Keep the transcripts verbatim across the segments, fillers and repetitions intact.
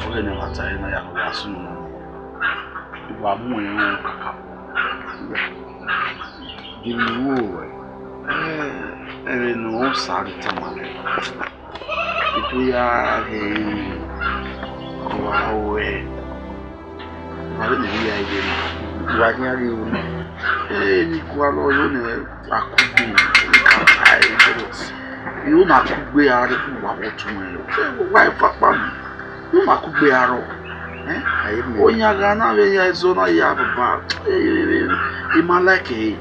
Ẹghẹ ne a ta ẹre na ya gha sunu na, wa mu ẹn ru kaka. Gele ne u ru ruẹ. Ẹ, ẹmwẹ ne Osa rhie tama mwẹ. Eto ya ghe, wa ruẹ. Wa vbe ne I ya ye na, wa khian rhie ru na. Ẹ, ne I gualọ yo nẹ, a kugbe, I ka ta ẹre, I ru na kugbe a rre, wa vbe tuẹn. Ẹ, wa eva kpa mi. Ne u ma kugbe arọ. Ẹ? Aye mẹ. Oyan gha na vbe ya ẹzọ na ya baba. Ẹ, ẹ, ẹ, ẹ, I ma like ẹre.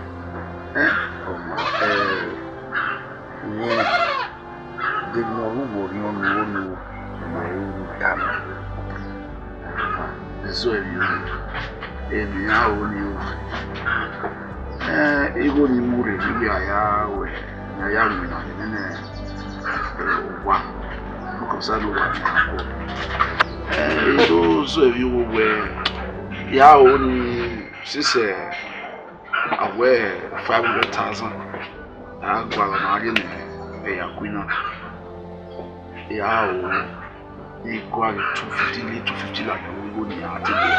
Ẹ? Ọma, ẹ, wẹ, de ne ọ ru vbe orhiọn ne u ru, wẹ ru tama. Ẹzọ ẹre o. Eni a ru ni o. Ẹ, igho ni mu rre, ighẹ a ya wẹ, ne a ya winna nene. Owa, because I know what I call. Eh, so, so if you were, ya o ni sise, a wẹ five hundred thousand. A gualọ na rhie ne ẹre ya ku na. Ya o, ne I gualọ two fifty, ne two fifty ladian vbe igho ne iran te gbe ya.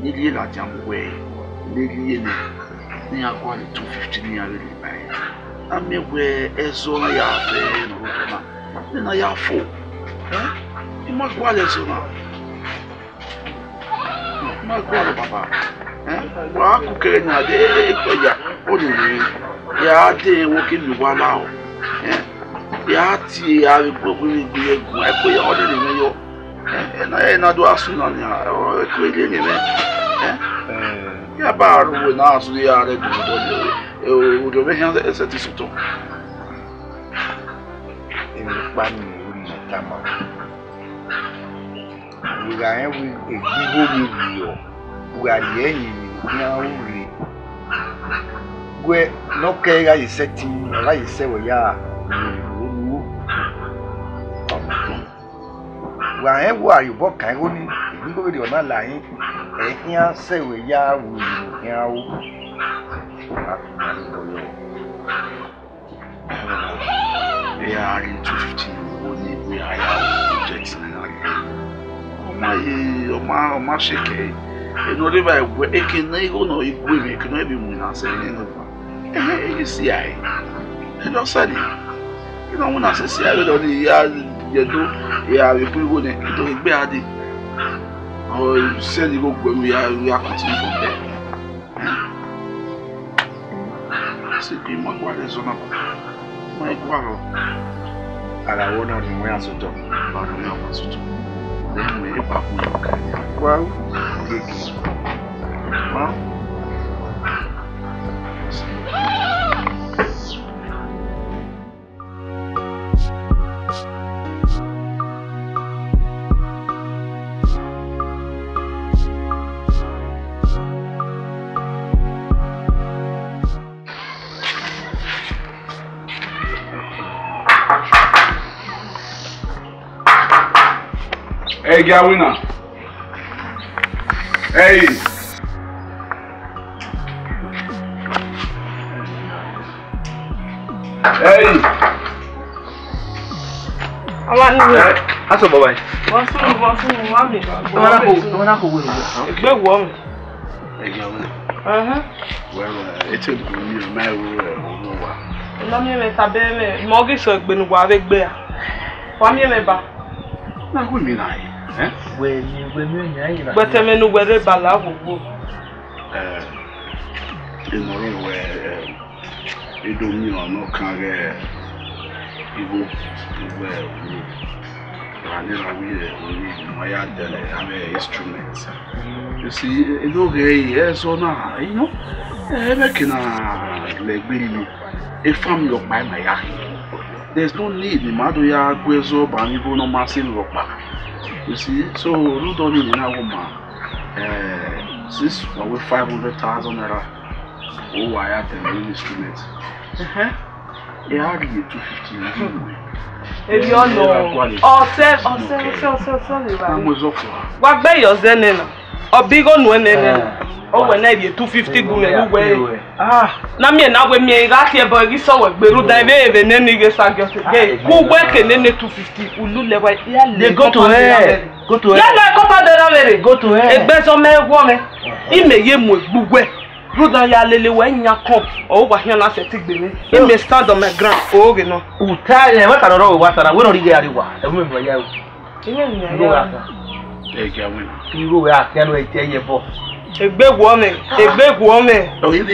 Ne I rhie ladian vbe uwẹ, ne I rhie nẹ, ne iran gualọ two fifty ne iran vbe rhie ba ẹre. A miẹn wẹ ẹzọ na ya fẹ ne ọ rre otọ na, ne na ya fo. Eh? I ma gualọ ẹzọ na. I ma gualọ baba. Eh? Wa ku kẹrẹ na de ekpẹya, o ni rre. Ya de wo ke mi wa la o. Eh? Ya tie ya vbe gbogbo vbe gbe ẹgu, ẹkpẹya ọ ni rre mwẹ yọ. Eh? Ena, ena do asun na nia, ọ, ẹkpẹya ni mwẹ. Eh? Ya ba ru wẹ na asun ya rre gbogbo dọ, eh, o, o do vbe hian ẹsẹ ti sutọ. Emwi kpa ni u na tama. Wẹ gha rẹn wẹ egbe igho ni rriọ, u gha rhie ẹre yin emwi ne u khian ru rre. Wẹ ne ọ kẹ gha ye sẹtin, ọ gha ye sẹ wẹ ya ru ru. Wa rẹn wẹ a rhie obọ kan igho ni, egbe igho vberriọ na la hin, ẹ i khian sẹ wẹ ya ru ru khian ru. Wa tama igho yọ. Ẹ, a rhie two fifty euro ne I ya ru project ne a rhie. Ọ ma ye, ọ ma, ọ ma shake. Eno rre evba wẹ, eke ne igho nọ i gu emwi, eke nọ i vbe winna sẹ ẹre nọ. Ehe, e si ae. E do sẹ ni. I na winna sẹ si ae vbe do ni ya ye do, ya vbe bu igho nẹ, I do gbe a dee. Ọ sẹ ni igho gu ẹre, ya, ya continue from there. Sẹ gie ima gualọ ẹzọ na, ima gualọ. A gha ru ọna rhie iran sẹ otọ. Ba rhie iran sẹ otọ. Mẹ, mẹ, e ba ku yo ka ya. Wa gege. Ma. Ẹ gia winna. Ẹi. Ẹi. Ọmọ ni mi. Ẹ, a sọ bọ báyìí. Wọ́n sún mi, wọ́n sún mi, wọ́n mi. Ọmọ náà kò, ọmọ náà kò wé ìwé. Egbe wọ mi. Ẹ gia winna. Ẹhẹn. Well, uh, etí òdìbò mi ò máa ń ro ẹ̀ ro wa. Ọ̀nà mi mẹ́ta bẹ́ẹ̀ mẹ́, ìmọ̀ ọ́gí sọ ìgbénu wa rẹ gbé a. Wa mi mẹ́ ba. Na who mi na yi? Eh? Wẹ ni, wẹ mi ò yan yìí na. Gbẹtẹmẹnu wẹrẹ bala gbogbo. Eh, inu rẹ wẹ, eh, e do miẹn ọnọ kan ghẹ igho, igho ẹvbo. Ra ni ra wẹ, eh, oni ma ya dẹlẹ, avbe instrument. You see, e do ghẹ ẹzọ na, you know, eh, ẹmwẹ ke na lẹ egbe rhie. E family ọkpa ima ya khin. There's no need ne ima do ya gu ẹzọ ba ni igho ne ọ ma sẹ emwi rhọkpa. You see, so rhunmwuda ọnii ne I na gu ma, eh, since wa wẹ five hundred thousand naira, o wa ya dẹlẹ instrument. Ẹhẹn. I a rhie two fifty. Erriọ nọ. Ọsẹ, ọsẹ, ọsẹ, ọsẹ, ọsẹ lè ra. A mu ẹzọ fua. Wa gbe yọ zẹ nẹ na. Ọ bi igho nuẹn nẹ nẹ na. Ọ wẹ na rhie two fifty gu mẹ ru wẹ. Ah, na miẹn na wẹ miẹn I gha tie ẹbọ ghi sẹ wẹ gbe rhunmwuda vbe vbe nene I ghe sa gie ọse. Gu wẹ ke nene two fifty, u lu lẹ wa ya le. They go to hell. Go to hell. Yẹ lọ ẹkọta dẹ na vbe rre. Go to hell. Egbe zọ mẹ wọ mwẹ. Imẹ ye mu egbe uwẹ. Rhunmwuda ya lele wẹ yan kọn, ọ wa khian na sẹtin gbe mwẹ. Imẹ stand on my ground, o ghe nọ. U ta ẹre, wẹ ka nọ rọ wa ta na, wẹ nọ rhie ighe a rrie owa, ẹvbo mẹ ya ru. Imẹ ni ya. Igho wẹ a khian. Ẹ gia wẹ. Igho wẹ a khian, wẹ te ye bọ. Egbe wọ mwẹ, egbe wọ mwẹ.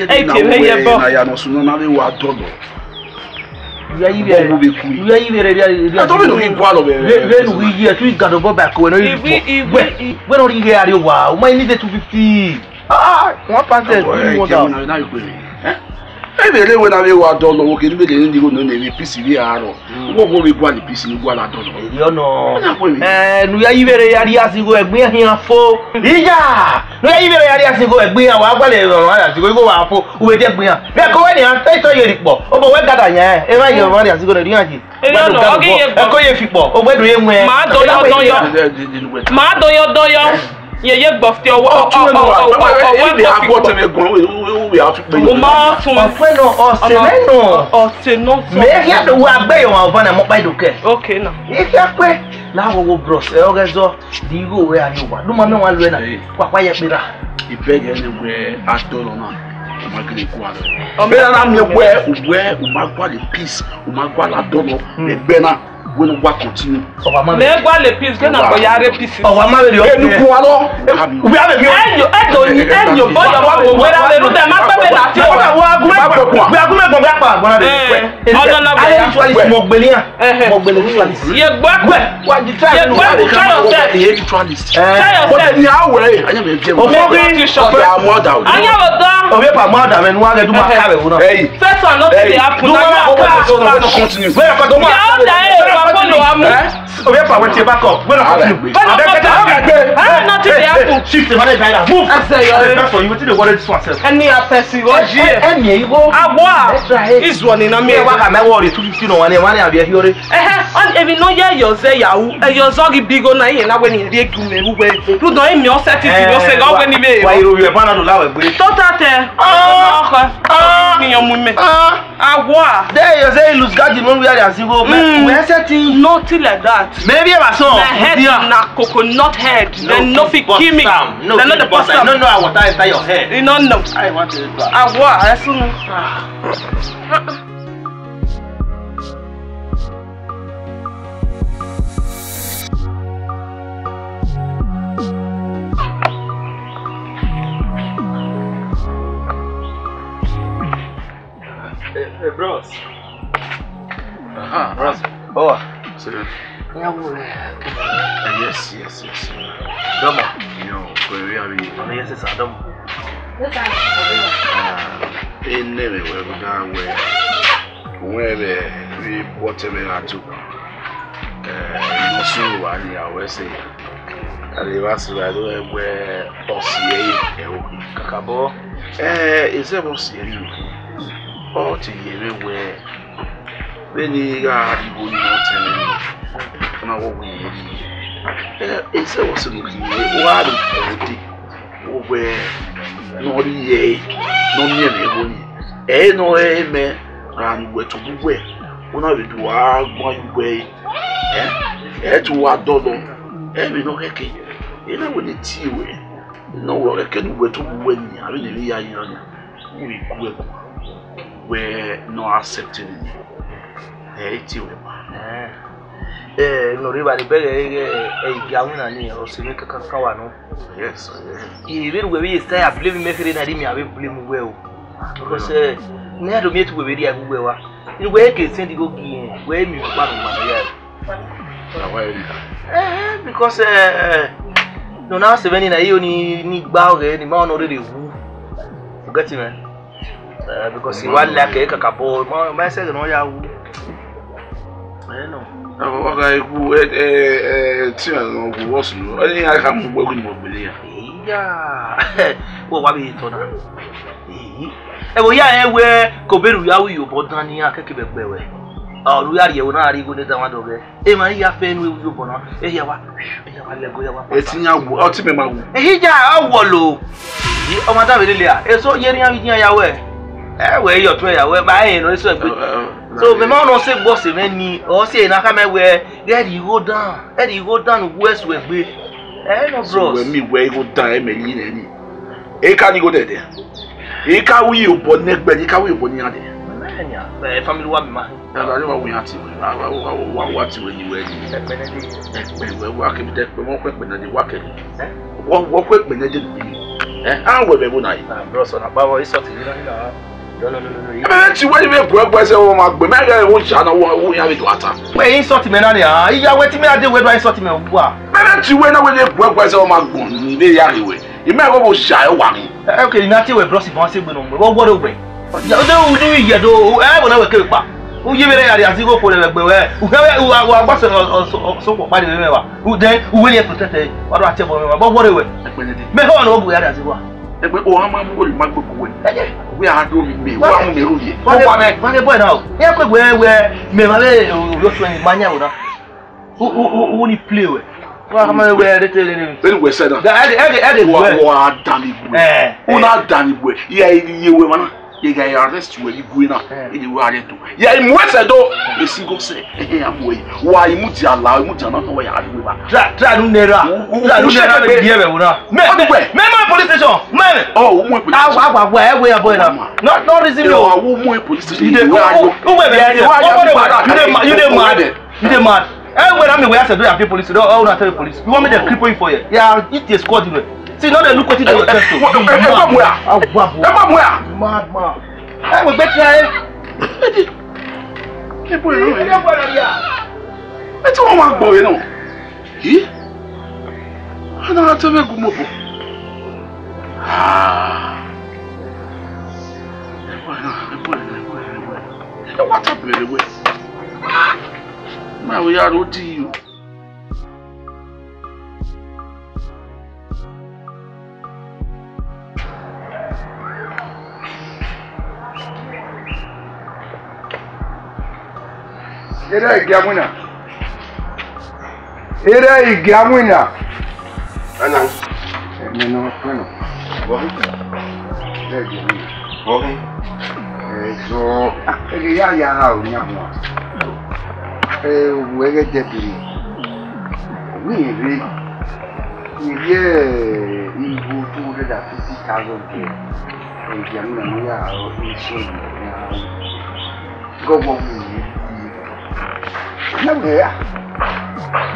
Ẹ tie mwẹ ye bọ. Na ya nọ sunu na vbe wa dọdọ. Uya yi vbe, uya yi vbe rẹ, rẹ, rẹ. Ẹ tọ vbe nu ghi gualọ vbe, vbe, vbe nu ghi ye, tu igado bọ ba ko wẹ no. Igui, igui, wẹ, wẹ no rhie ighe a rrie owa, u ma need two fifty. Ah, one pound. Ẹ, you want that? Na, na, you pay me. Eh? Ẹ vbe rre wẹ na vbe wa dọlọ, wo ke ni vbe rre ni igho nọ ne vbe peace vbe aro. Wo wo vbe gualọ peace ni gualọ dọlọ. Ẹ, ọna. Ẹ, ne uya yi vbe rre ya rhie asigho ẹgbin iran fo. Iya! Ne uya yi vbe rre ya rhie asigho ẹgbin iran, wa gualọ ọmwa rhie asigho igho wa fo, u vbe de ẹgbin iran. Vbe ẹko wẹ nian, te itọ ye rhie kpọ, obọ wẹ gada yan, emwa ye ọmwa rhie asigho ne ọ rhie iran yi. Ẹ ko ye fi kpọ, ovbi ẹdun ye wẹn. Ma dọyọ dọyọ. Ma dọyọ dọyọ. Ye ye gbọ fi ọwọ, ọwọ, ọwọ, ọwọ, ọwọ. U ma fun. Ọfẹ nọ, ọsẹ nọ. Ọsẹ nọ. Mẹ hia do wa gbe yo wa na mo pa do kẹ. Okay na. Ike kpe. Na wo wo bros, ẹ ọghe zọ. Di igho wẹ a rrie owa. Du ma mẹ wa lu ẹ na. Hey. Kpakpa ye kpera. Ibẹghe ne wẹ a dọlọ na, u ma gele gualọ. Ọ mẹ na miẹn wẹ, wẹ, u ma gualọ peace, u ma gualọ dọlọ, egbe na, wẹ ne u wa continue. Ọ wa ma mẹ gualọ peace, ke na gbọ ya rre peace. Ọ wa ma vberriọ. Enu gualọ. Wẹ a vbe. Ẹyo, ẹdo ni, ẹyo, bọyọ wa wo, wẹ ra vbe ru dẹ ma kpẹvbe na ti o. Wẹ a gu mẹ gbọn, wẹ a gu mẹ gbọn, wẹ a kpa gbọn na de. Eh. Ọna na wẹ ya. Ritualist mọ gbele iran. Ẹhẹ. Mọ gbele ritualist. Ye gbẹ. Wẹ, wa di try. Ye gbẹ, try yourself. Ritualist. Eh. Try yourself. But ni a wẹ, anya me je. O fo bi. Ọjà mọ da o. Anya wo do. O bi pa mọ da me nu wa ge du ma ka we wo na. Hey. First one, nothing dey happen. Do ma ko ko so no continue. Wẹ ko do ma. Ya o da e wa ko lo amu. Eh? O bi pa we tie back up. Wẹ no continue. Wẹ no continue. Ah, nothing dey happen. Shift the money behind. Move. I say, eh, that's for you. Wetin dey worry this one sef? Any person go here. Any, any, go. Awa. Extra head. Is one in a me. Wa ka me worry two fifty no one, one abi e hiore. Eh, on, emi no ye yo ze ya u. E yo zo gi bigo na, iye na wẹ ni ri egu me u wẹ. Lu do emi o set it, o se ga wẹ ni me. Wa iro ye pa na do la wẹ gbe. Tota te. Ah. Ni yo mu me. Ah. Awa. There you say lose guard, you know where they are single. Mm. We are setting. Nothing like that. Maybe ever so. My head na coconut head. They no fit kill me. No, no, the person. No, no, I want to enter your head. You no know. I want to. Awa, I soon. Eh, eh, bros. Aha, bros. Oh. So, yeah, well, eh, yes, yes, yes. Domo. Yo, ko ri abi. Oh, yes, sir, domo. Yes, sir. Ah, ene me we da we. Wẹ vbe rhie bọtẹ mwẹ gha tu. Eh, ne ọ sunu wa ni a wẹ sẹ. A lè vba sẹ vbe do wẹ ọsi ẹre ẹvbo. Kakabọ. Eh, ese vbe ọsi ẹre o. Ọ te ye mwẹ wẹ, vbene I gha rhie igho ni ọtẹn mwẹ, ọ na wẹ ọ wẹ irẹn rhie. Eh, ese vbe ọsi ẹre o, wa rhie ikpẹrẹ dee. Wẹ ne ọ rhie ẹre, ne ọ miẹn mwẹ igho ni. Ẹre ne ọ rẹn mẹ ra ne uwẹ tobọ uwẹ, ọ na vbe do a guan ye uwẹ ẹre. Ẹ, ẹ te uwa dọlọ, ẹ vbe ne ọ khẹke, ẹ na wẹ ne tie ruẹ, ne ọ wẹ ọ khẹke ne uwẹ tobọ uwẹ ni, avbe ne emwi ya yi na nia, u vbe gu ẹre guan, wẹ ne ọ accept nene, ẹ i tie ruẹ ba. Ẹ, ne ọ rre evbare bẹghe ẹre, ẹ, ẹ, I gia winna ni, ọ sẹ emwi kakaka wa nọ. Yes, yes. I vbe ne uwẹ vbe ye style, a blame mẹ kherhe na, erriọ mẹ a vbe blame uwẹ o. Because, eh, ne a do miẹn te uwẹ vbe rhie ẹvbo uwẹ wa. Ne uwẹ ke send igho gi irẹn, wẹ miẹn ọkpa ne ọ ma ya. Eh, because, eh, nọ na sẹ vbene na, iyo ni, ni gba ọghẹ, ne ima ọnọ rere wu. You get it, man? Eh, because I wa like ẹre kakabọ, ma, ma sẹ ẹghẹ ne ọ ya wu. Ẹ nọ. Ọ gha gu, ẹ, ẹ, ẹ, te iran nọ gu vbọ sunu. Ẹ, iran ka mu uwẹ gu ni wẹ gbele iran. Iya. Wẹ wa vbe tọ na. Eyi. Ẹ vbe ya rẹn wẹ, ke obọ ne u ya ru iyobọ dan ne iran kẹkẹ vbe gbe wẹ. Ọ ru ya rhie ẹvbo na rhie igho ne danmwẹ dọghẹ. Emwa hia fẹ enu ru iyobọ na. Ehia wa, ehia wa lẹgo, ehia wa pasa. Eti iran wu, ọtẹn mẹ ma wu. Ehia, ọ wọlo. Eyi, ọmwa da vbe lele a. Eso ye ne iran vbe idian ya wẹ. Ẹ wẹ, iyọ tuẹ ya wẹ, ma rẹn nọ eso egbe. Ẹ, ẹ, ẹ. So, mẹ ma nọ sẹ egbe ọse mwẹ ni, ọ sẹ na khama wẹ, ghẹ rhie igho dan, ghẹ rhie igho dan ne uwu ẹse egbe. Eh, no, so, bros. Wẹ mi wẹ igho dan, ẹ mẹ rhie nẹ ni. E ka ni igho dẹdẹ. E ka wi obọ nẹgbẹ, e ka wi obọ ni iran dẹ. Mẹ ya, eh, family wa mi ma. Ya, ya, wa wi iran ti wẹ, wa, wa, wa, wa, wa ti wẹ ni wẹ ni. Ẹkpẹnẹdẹ. Ẹkpẹ wẹ, wa kẹ mi dẹ, ẹkpẹ, wọn kọ ẹkpẹnẹdẹ, wa kẹ mi. Eh? Wọn, wọn kọ ẹkpẹnẹdẹ ni. Eh? A wẹ vbe ẹvbo na yi. Ah, bros, ọna kpavọ, e sọti vbe na ni na. No, no, no, no, no. Ẹ ti wẹ ni vbe bu ẹgbẹ ẹsẹ wọn ma gbọn, mẹ ghẹ wo ya na wo, wo ya vbe do ata. Wẹ insult mẹ na nia, iyawe ti mẹ a de wẹ do insult mẹ wa. Mẹ ti wẹ na wẹ ne bu ẹgbẹ ẹsẹ wọn ma gbọn ni vbe ya rre wẹ. I mẹ ghẹ wo ya ẹ wa ni. Eh, okay, na te wẹ bros, bọ se gbe no mẹ. Wọ wọ do wẹ. Ya de u du yẹ do, eh, wọ na wẹ ke kpa. U ye vbe ya ria zigho fo lẹ vbe ẹgbẹ wẹ. U hẹ wẹ, u wa, u wa gba so, so, so, so kpa de vbe mẹ wa. U de, u wẹ ni protect ẹ. Wa do a te bọ mẹ wa. Wọ wọ do wẹ. Ẹgbẹnẹdẹ. Mẹ họ na ogu ya ria zigho. Ẹgbẹ, o a ma mu wẹ ma gbogbo wẹ. Ẹyẹ. Wẹ a do mi mẹ, wa mu mẹ ru ye. Wa wa mẹ. Wa ke boy na o. Ya kwe wẹ, wẹ, mẹ ma vbe, o, o, o, ma nya wẹ na. U, u, u, u ni play wẹ. Wa ma wẹ re te re re. Then we said that. Ẹgẹ, ẹgẹ, ẹgẹ, wa, wẹ. Wa dan ni bu. Eh, u na dan ni bu. Ya ye wẹ ma na. Ye ga ya arrest wẹ ni bu na. Eh. Ye wa re do. Ya mu ẹsẹ do. Esi go se. Eh, eh, amu e. Wa imu ti ala, imu ti ana no wa ya we ba. Try, try nu nera. Try nu nera be die be wura. Me, me, me, my police station. Me. Oh, u mu police station. Awa, awa, awa, eh, we are boy na. No, no reason me. Oh, u mu police station. You dey, u, u, u, wait, wait, wait. You dey mad. You dey mad. You dey mad. Eh, wait, I mean, we have to do a police. Don't, oh, not tell the police. You want me to cripple you for here? Yeah, it is called you. See, no dey look wetin dey your chest o. Ẹ bá mu ya. Awa bo. Ẹ bá mu ya. Madman. Ẹ wẹ gbẹ tia ẹ. Ẹ bọ ẹ lọ. Ẹ bọ ẹ lọ ya. Ẹ tí wọn máa gbọ́ yẹn náà. Yìí. Ẹ náà tẹ́ fẹ́ gun mọ́ bọ̀. Ah. Ẹ bọ ẹ náà, ẹ bọ ẹ náà, ẹ bọ ẹ náà, ẹ bọ ẹ náà. Ẹ wá tọ́ bẹ̀rẹ̀ wẹ̀. Ah. Ma wẹ ya ro di o. Ere igiamu na. Ere igiamu na. Ana. Ẹmẹ nọ, ẹmẹ nọ. Wọ. Ere igiamu na. Wọ. Ẹ so, ẹ ya ya ha o nya hua. Ẹ wẹ ghe dẹbiri. Wẹ rre. Ivie igho two hundred and fifty thousand kẹ, ẹgiamu na ne ọ ya aro iso ya aro. Gọghọ mu ye. Na wẹ ya.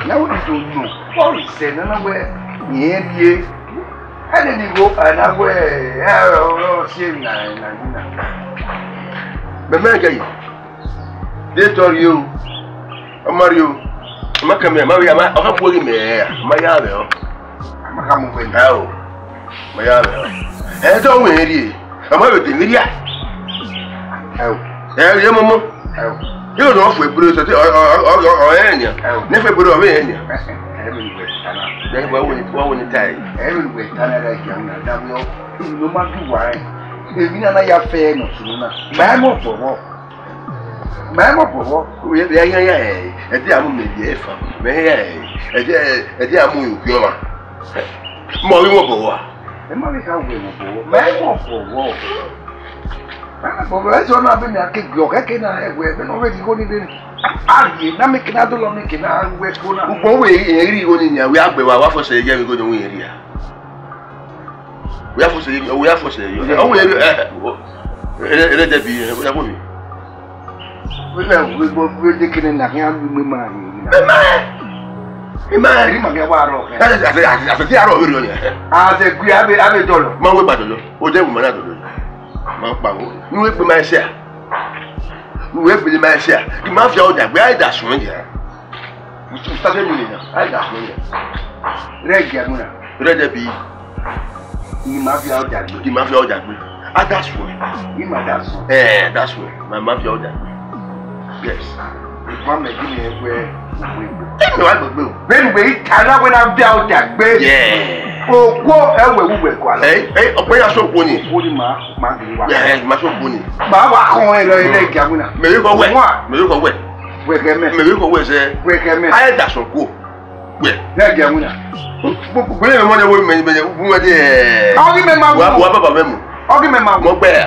Na wẹ do nọ. Ọ sẹ na na wẹ ye ye. Ẹni ni wo ana wẹ ẹ ọ si na na na. Mẹ mẹ gẹ yi. De tọ rhie o. Ọ ma rhie o. Ọ ma kẹ mẹ, ma vbe ya, ma, ọ ka bu eghe mẹ, ọ ma ya vbe ọ. Ma ka mu wẹ. Ẹ o. Ma ya vbe ọ. Ẹ dọ wẹ rhie. Ọ ma vbe de vbe rhia. Ẹ o. Ẹ rhie momo. Ẹ o. Yóò lọ fún ebúrò sọ, ọ, ọ, ọ, ọ, ọ, ẹ yẹn. Ẹ o. Ne fún ebúrò, ọ vbe yẹn. Ẹ mi wẹ tana. Ẹ wẹ wẹ, wẹ wẹ ni ta ẹ. Ẹ mi wẹ tana ra jẹun na, da mi ọ. Èmi ló má dùn wá ẹ. Èmi náà ya fẹ́ ẹ nọ sùn náà. Màá mọ̀ fọwọ́. Mẹ mọ bọwọ. Wẹ ya ya ya ẹ, ẹdẹ amu mẹ ye fa. Mẹ ya ẹ, ẹdẹ ẹdẹ amu yo yo ma. Mọ wi mọ bọwọ. Ẹ ma vbe ka wẹ mọ bọwọ. Mẹ mọ bọwọ. Mẹ mọ bọwọ. Ẹ sọ na bẹ mi ake gbẹ ọkẹ ke na ẹ wẹ, bẹ na wẹ di ko ni bẹ ni. A ye na mi ke na do lọ mi ke na wẹ ko na. Ugbọn wẹ ẹ ri ko ni nia, wẹ agbẹ wa wa fọsẹ ye mi ko do wẹ ri a. Wẹ ya fọsẹ ye, wẹ ya fọsẹ ye. Ọ wẹ ẹ ẹ ẹ ẹ dẹbi ẹ wẹ ya wẹ mi. Wẹ wẹ wẹ wẹ de kene na kí a lu mi ma ni. Ẹ ma ẹ. Ẹ ma ẹ. Ẹ ma kẹ wa rọ. Ẹ ẹ ẹ ẹ ti arọ wẹ rọ ni. A se gbe abe abe dọlọ. Ma wẹ ba dọlọ. O de wẹ ma na dọlọ. Ma pa wo. Ni wẹ pe ma ẹsẹ a. Ni wẹ pe ma ẹsẹ a. Kí ma fi ọjà gbé àìdá sùn yẹn. Ustaz Emily na, a da fún yẹn. Rẹ jẹ mu na. Rẹ jẹ bi. Ni ma fi ọjà gbé. Ni ma fi ọjà gbé. A da sùn. Ni ma da sùn. Eh, that's well. Ma ma fi ọjà gbé. Yes. Ìfọ̀n mẹ́jì ni ẹ pẹ́ òwe gbé. Ẹ mi wá gbogbo. Bẹ́ẹ̀ni pé ìta náà wẹ́n náà fi ọjà gbé. Yeah. Òkú ẹ wẹ̀ wúwẹ̀ kọ́ àlọ́. Ẹ ẹ ọ̀pẹ yà sọ òkú ni. Òkú ni màá màá gidi wá. Ẹ ẹ màá sọ òkú ni. Màá wà kàn ẹ lọ ilé ìjà mu na. Mẹ̀rí kọ wẹ̀. Wọ́n à. Mẹ̀rí kọ wẹ̀. Wẹ̀kẹ̀mẹ̀. Mẹ̀rí kọ wẹ̀ sẹ́. Wẹ̀kẹ̀mẹ̀. Ayé dà sọ kú. Wẹ̀. Ẹ jẹ mu na. Gbogbo ẹ̀ mọ́ ni wọ́n mẹ́rin mẹ́rin wọ́n mẹ́rin ẹ̀. Ọgí mẹ́ ma wù. Wà á bàbá mẹ́mu. Ọgí mẹ́ ma wù. Mọ gbẹ́ yà.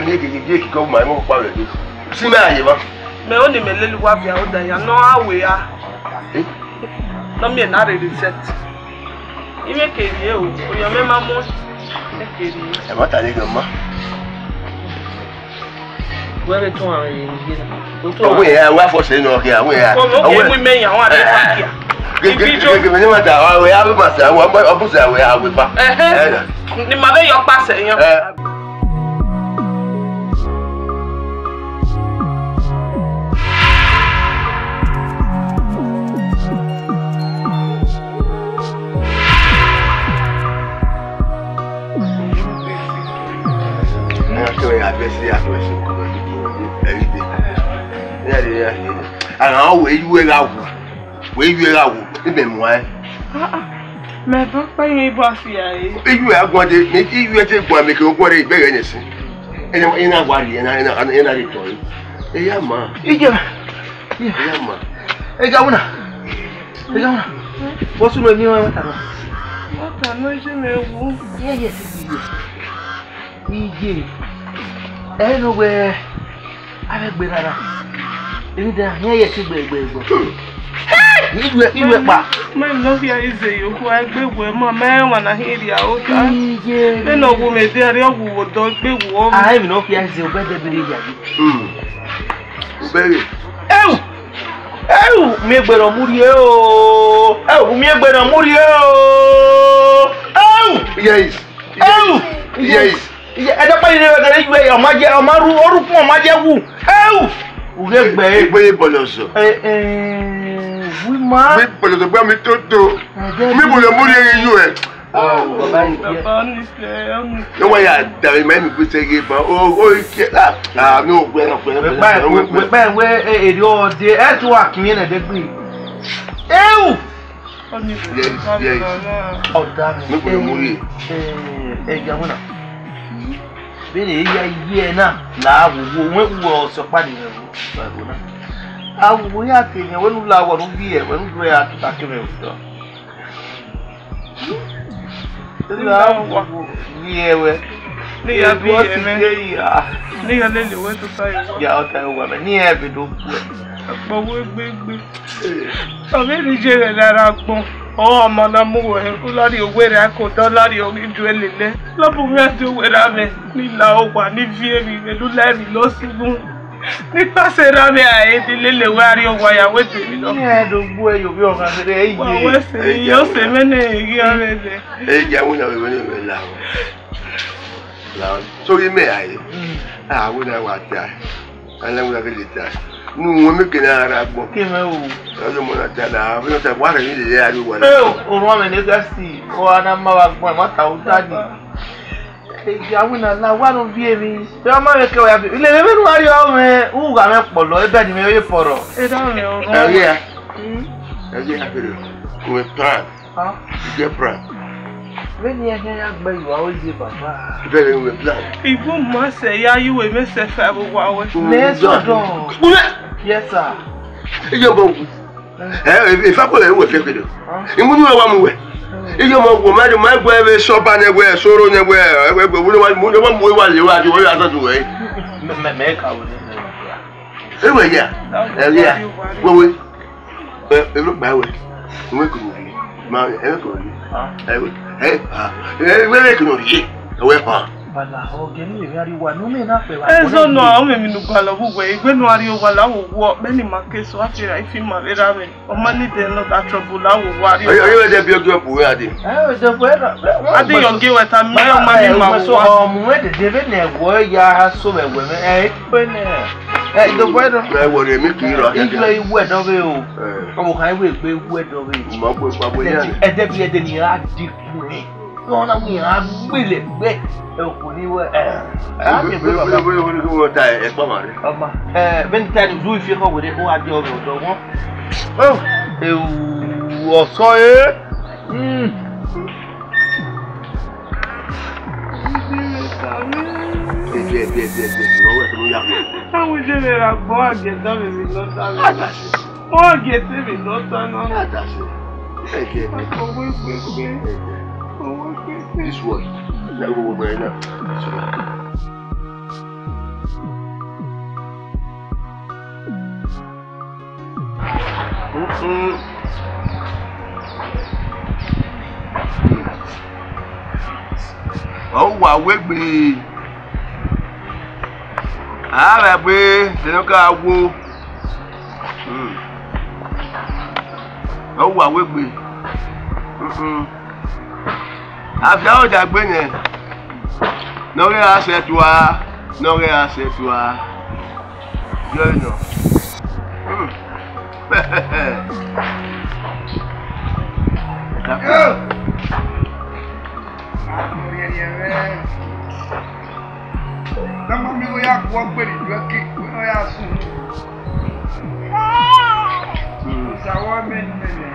mi gege gege kikọ ma mo pa vbe do. Si mẹ aye ma. Mẹ oni mẹ lele uwa via oda ya, nọ a wẹ a. Eh? Nọ miẹn na rere set. Imẹ kere o, oyọ mẹ ma mu. Imẹ kere. Ẹ ma ta lele ma. Wẹ vbe tọn aro ye ye na. Otu Awe ya, wa fọ se nọ ke awe ya. Ọmọ ke mu ime yan wa de fa kia. Gege gege ni ma ta awe ya, ma sa awe, ọ bu sa awe ya, awe fa. Ẹhẹn. Ẹ na. Ni ma vbe yọ kpasẹ yan. Ẹ. Ara wẹ yu ẹre gha wu, wẹ yu ẹre gha wu, imẹ muẹn. Ah, ah. Mẹ ba kpa yẹn ibo afia re. Iyu ẹre a guan de, mẹ iyu ẹre te guan mẹ ke guan re igbẹghẹ nẹ sin. Ena ena wa ri ena ena ena re tọ re. Eya ma. Ije. Eya ma. Ega wuna. Ega wuna. Bosu no ni wa ta no. Wa ta no ije mẹ wu. Ye ye. Iye, ẹ no wẹ avbe egbe rara. Emwi dan hian ye ẹse gbe gbe gbe. Iwe iwe kpa. Ma no via ize yo ku egbe wẹ ma ma wa na hin ria o ta. Iye. Me no wu me de ari owu wo do egbe wo. Ah, emwi no via ize obede bi ria. Hmm. Obede. Eu! Eu! Mi egbe no mu rie o. Eu, mi egbe no mu rie o. Eu! Yes. Eu! Yes. Iye, ẹdẹ ọkpa ni rre ẹdẹ iye, ọ ma je, ọ ma ru, ọ ru ukpọn, ọ ma je wu. Eu! U ghe gbe ẹre. Egbe ye bọlọsọ. Eh, eh, wi ma. Mi bọlọsọ gba mi toto. Ẹdẹ mi bọlọ mo rhie ghe yu ẹ. Oh, baba yi. Baba ni fẹ, ọni. Ne wa ya da mi ma mi gbe sẹ ghe ba. O, o, ike. Ah, ah, no, gbe na, gbe na, gbe na. Wẹ gba, wẹ gba, wẹ, eh, eri ọ de, ẹ tu wa kin yẹn nẹ de gbe. Eu! Yes, yes. Ọdavwẹ. Make we move here. Eh, eh, eh, ya wena. Vbene I ya ye na, la wo wo, wẹ wo ọsọkpa ni mwẹ wo, wo na. A wo ya te mwẹ, wẹ nu la wo nu viẹ, wẹ nu do ya tuta ke mwẹ wo. La wo wo viẹ wẹ. Ne ya bi ye mẹ. Ne ya lele wẹ tuta ye wa. Ya ọta ye wa mẹ, ne ya be do gbe. Akpọ wẹ gbegbe. Ọ vbe rhie iye ghẹ rre agbọn, ọ ọmọ na mu wẹ, u la rhie owerriẹ, a ke odẹ, ọ la rhie ọghe iduẹ lele. Lọbu mwẹ a die owerriẹ amwẹ, ne I la owa, ne I viọ emwi vbe ne u la emwi ne ọ sunu, ne I pase erha mwẹ a re, ne I lele wẹ a rrie owa ya wẹ de emwi nọ. Iran do gbe uẹ ye ovbi ọghan rre, ẹ i wa ye. Wẹ sẹ, ẹ i ya ọse mwẹ ne ẹ ghi a mwẹ nẹ. Ẹ i ya wẹ na vbe vbe ne vbe la wẹ. La wẹ. So, imẹ a re. Mm. A wẹ na wa ta. Ana wẹ na ke le ta. Nu wẹ mẹ ke na rre agbọn. Ke mẹ o. Ẹ yọ mọ na ta na, ọ yọ ta wa rẹ ni lele a rrie owa na. Ẹ o, orhọn mwẹ ne gasi, ọ a na ma vbe agbọn, ma ta u ta ni. Ẹ ya wẹ na la wa no viẹ emwi. Ẹ ma vbe ke wa ya viẹ. Ile vbe vbe nu a rrie ọ mwẹ, u gha mwẹ kpọlọ, ebe ni mwẹ ye pọrọ. Ẹ da mwẹ orhọn. Ẹ ghi a. Mm. Ẹ ghi a kere. Ku mwẹ plan. Ah. You get plan. Vbene iran khian ya gbe ye uwa, ọ ye baba. Vbene you get plan. Ibu ma sẹ ya ye uwẹ, mẹ sẹ fa vbe owa wẹ. Mẹ sẹ ọdọ. Kpọnmwẹ. Yes, sir. Iye ọmọ wu. Eh, ifa kọlẹ wẹ fẹ kedo. Ah. Imunu wa mu wẹ. Mm. Iye ọmọ wu, ma ma gbe vbe sọba nẹ wẹ, soro nẹ wẹ, ẹgbẹ wẹ wa mu, wa mu wa le wa, wa ya dọdọ wẹ. Mẹ, mẹ, mẹ ka wẹ. Ewẹ ya, ẹ ya, wewe. Ẹ, ẹ lọ gba wẹ. Wẹ kunu ye. Ma, ẹ kunu ye. Ẹ, ẹ, ah, ẹ, wẹ kunu ye. Ẹ wẹ pa. Bala, ọgẹ ni ẹ gha rrie owa, ne u mẹ na fẹ vbe. Ẹ zọ nọ, ọ mẹ mi nu gualọ vbe uwẹ, egbe ne u a rrie owa la wo wọ, mẹ ni ma ke so, a fira ifi ma vbe ra mwẹ. Ọ ma need another trouble la wo wọ a rrie owa. Oye, oye, wẹ de bi ọgẹ ọbu wẹ a de. Ẹ, o de fẹ ra. A de yọ ọgẹ wẹ ta, mi ọ ma ni ma wo wa. Ọ mu wẹ dede vbene ẹvbo ya so vbe ẹwẹ mwẹ, ẹ, ikpe nẹ. Ẹ, do fẹ do. Ẹ, wọ rẹ mi kiri rọ. Iye iwu ẹdọ vbe o. Ẹ. Ọmọ kan iwu egbe iwu ẹdọ vbe. Mo gbe pa bo ya. Ẹdẹ bi ẹdẹ ni a di kun. Ọ na mu iran gbele gbe okhuo ni wẹ, ẹ, a miẹn egbe baba. Wẹ, wẹ, wẹ, wẹ, wẹ, ta ẹkpa ma rre. Ọma, ẹ, vbene I ta ni, udu ifi ekhọe werriẹ, ọ gha die ọvbehe ọdọ wọn. Oh, ewu, ọsọ e. Mm. Ẹdẹ, ẹdẹ, ẹdẹ, ẹdẹ, ẹdẹ, ọwẹ tó ya. Àwọn ìṣẹ̀lẹ̀ rà gbọ́ àgẹ̀dá mi mi lọ sáré. Àdàsí. Wọ́n gé tèmi lọ́tà náà. That's it. Ẹ jẹ́ mi. Owó gbẹgbẹ. Owó gbẹgbẹ. This one. Ẹ wo gbogbo ẹ náà. Mm-mm. Ọ wa wegbe. A vbe gbe, sẹ ne ọ ka wo. Hmm. Ọ wa wegbe. Mm-mm. Afia ọdagbe nẹ. Ne ọ ghe ra sẹ tua, ne ọ ghe ra sẹ tua. Yọ nọ. Hmm. Yo! Akọriẹriẹ mwẹ. Ne ma miẹn igho ya guọ gbe ne iduẹ ke, wẹ ne ọ ya sun. Osa wọ mẹ ne mẹ nẹ.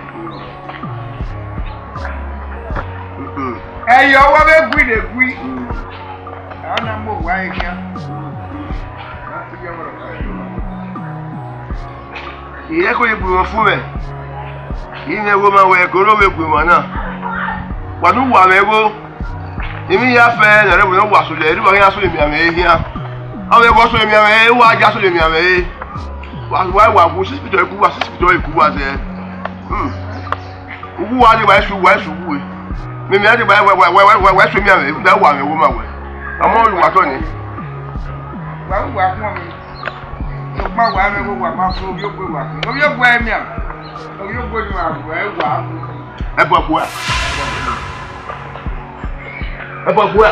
Ẹyọ wọ vbe gui ne gui. A na mu owa ẹre khian. Irẹn ko ye gbe mwẹ fun mwẹ. I mwẹ ẹvbo ma wẹ ẹko ne ovbe gu emwa na. Wa ne uwa mwẹ igho. Emwi ya fẹ ne ẹrẹ vbe ne ọ wa solo, erha uwa khian solo emianmwẹ ẹre khian. Ọ vbe ẹvbo solo emianmwẹ ẹre, uwa ya solo emianmwẹ ẹre. Wa, wa, wa gu sispitọ ku uwa, sispitọ ku uwa zẹ. Hmm. Uwu wa deba esu, wa esu uwu. Mẹ, mẹ deba wa, wa, wa esu emianmwẹ, da wa mwẹ wo ma wẹ. Ọmọ ru wa tọ ni. Wa ru wa khuọn mi. Sokpan wa mwẹ wo wa ma fo, ovbi ogbe wa khin. Ovbi ogbe emianmwẹ. Ovbi ogbe ni wa ru, ẹ wa. Ẹ bọ gua. Ẹ bọ gua.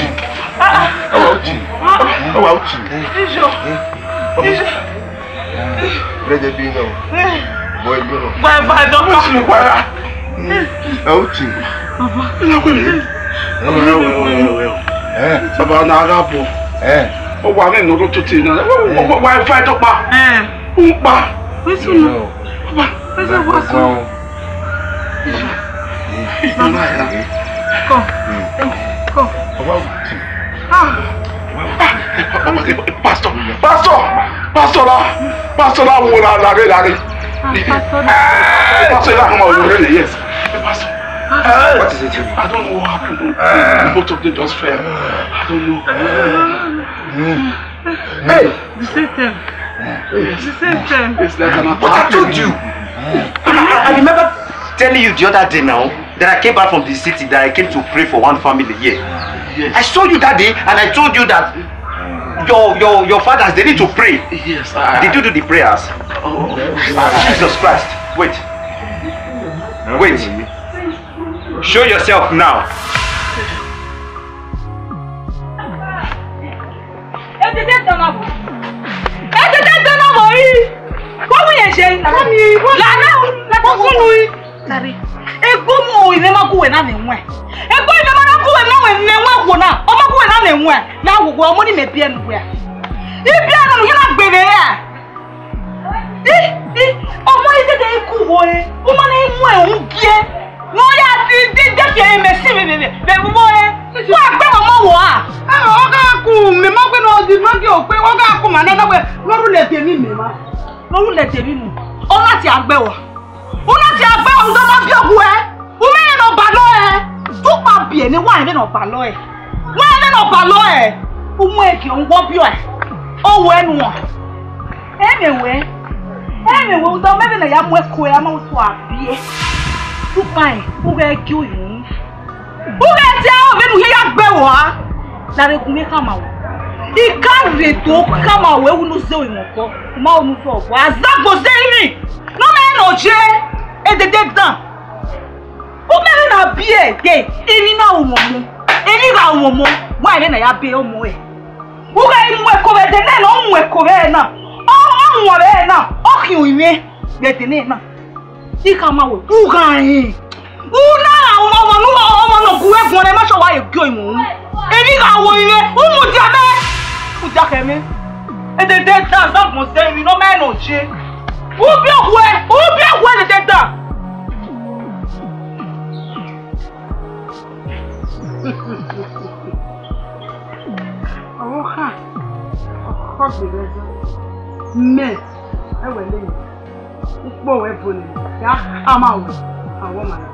uchi. Ọ wa uchi. Ọ wa uchi. Ijo. Ijo. Brother, be no. Boy, be no. Bye bye, doctor. Uchi, why? Ọ uchi. Baba. Ẹ, wẹ, wẹ, wẹ, wẹ. Ẹ. Baba, na gha bọ. Ẹ. Ọ wa ne no to ti na. Why, why, why, doctor? Ẹ. Upa. Wesu no. Baba. Wesu, wesu. Come. Come. Ah. Pastor, pastor, pastor la, pastor la wo la la la. Ah, pastor. Hey, pastor la come out already, yes. Hey, pastor. Hey. What is it? I don't know what happened. Both of them just fell. I don't know. Hey. The same time. The same time. It's like an attack. But I told you. I, I remember telling you the other day now that I came back from the city, that I came to pray for one family here. Yes. I saw you that day, and I told you that your, your, your fathers, they need to pray. Yes, I... Did you do the prayers? Oh. Jesus Christ. Wait. Wait. Show yourself now. Edede dan na bo. Edede dan na bo yi. Wo wi ye je? Lana, lana sunu yi. Lare. Egbe mu ire ma gu wẹ na ne wẹ. Egbe ire ma na gu wẹ na wẹ ne wẹ wo na. Ọ ma gu wẹ na ne wẹ. Na wo wo, ọmọ ni mẹ biẹ nu wẹ. Ibiẹ nu ya na gbe vbe ya. I, i, ọmọ yi dede ku wo re, u ma na mu ẹhun gie. Ne ọ ya di, di, di fi ẹre mẹ si vbe, vbe, vbe, vbe vbo re. Wa gbe ọmọ wo a? Ẹ, ọ gha ku, mẹ ma gbe ne ọ di ma gie okpe, ọ gha ku ma na na wẹ, ne ọ ru lẹ de emwi mẹ ma. Ne ọ ru lẹ de emwi mu. Ọ na ti a gbe wa. U na ti a gbe wa, u do ma biẹ ohu ẹ. U mẹ ne ọ balọ ẹ. Tukpa biẹ ne wa ẹmwẹ ne ọ balọ ẹ. Wa ẹmwẹ ne ọ balọ ẹ. U mu ẹgiọ, u wọ biọ ẹ. Ọ wẹ nuẹn. Ẹmwẹ wẹ, ẹmwẹ wẹ, u do mẹ vbene a ya mu ẹko ra ma utu a biẹ. Tukpa ẹ, u ghẹ gie oyi. U ghẹ tie aro vbene u hia ya gbe wa. Lare gun mwẹ khama wẹ. I ka rre do khama wẹ, u nu zẹ orinmwi ọkọ, u ma unu zẹ ọkọ. Azagbo zẹ rinmwi. Ne ọ ma rẹn ne ọ je, edede dan. U mẹ vbe na biẹ de, emwi na ru mwẹ ọmọ. Emwi gha ru mwẹ ọmọ, wa vbe na ya be ọmọ rẹ. U gha mu ẹko vbe ẹdẹ nẹ na, ọ mu ẹko vbe ẹre na. Ọ, ọ mu vbe ẹre na, ọ khian orinmwi vbe ẹdẹ nẹ na. I khama wẹ, u gha rẹn. U na ra ọmọ, ọmọ ne, ọmọ ne ọ gu ẹguọn nẹ, ma sẹ wa ye gie orinmwi unu. Emwi gha ru orinmwi, u mudia mẹ. U mudia khẹ mwẹ. Edede dan azagbọn zẹ emwi ne ọ ma rẹn ne ọ je. U biẹ ohu ẹ, u biẹ ohu ẹ edede dan. Ọvbokhan, ọkhọ gberra ẹzọ. Mẹ, ẹ wẹ lele. Ukpo wẹ bo nẹ, ya khama wẹ. Awọ ma na.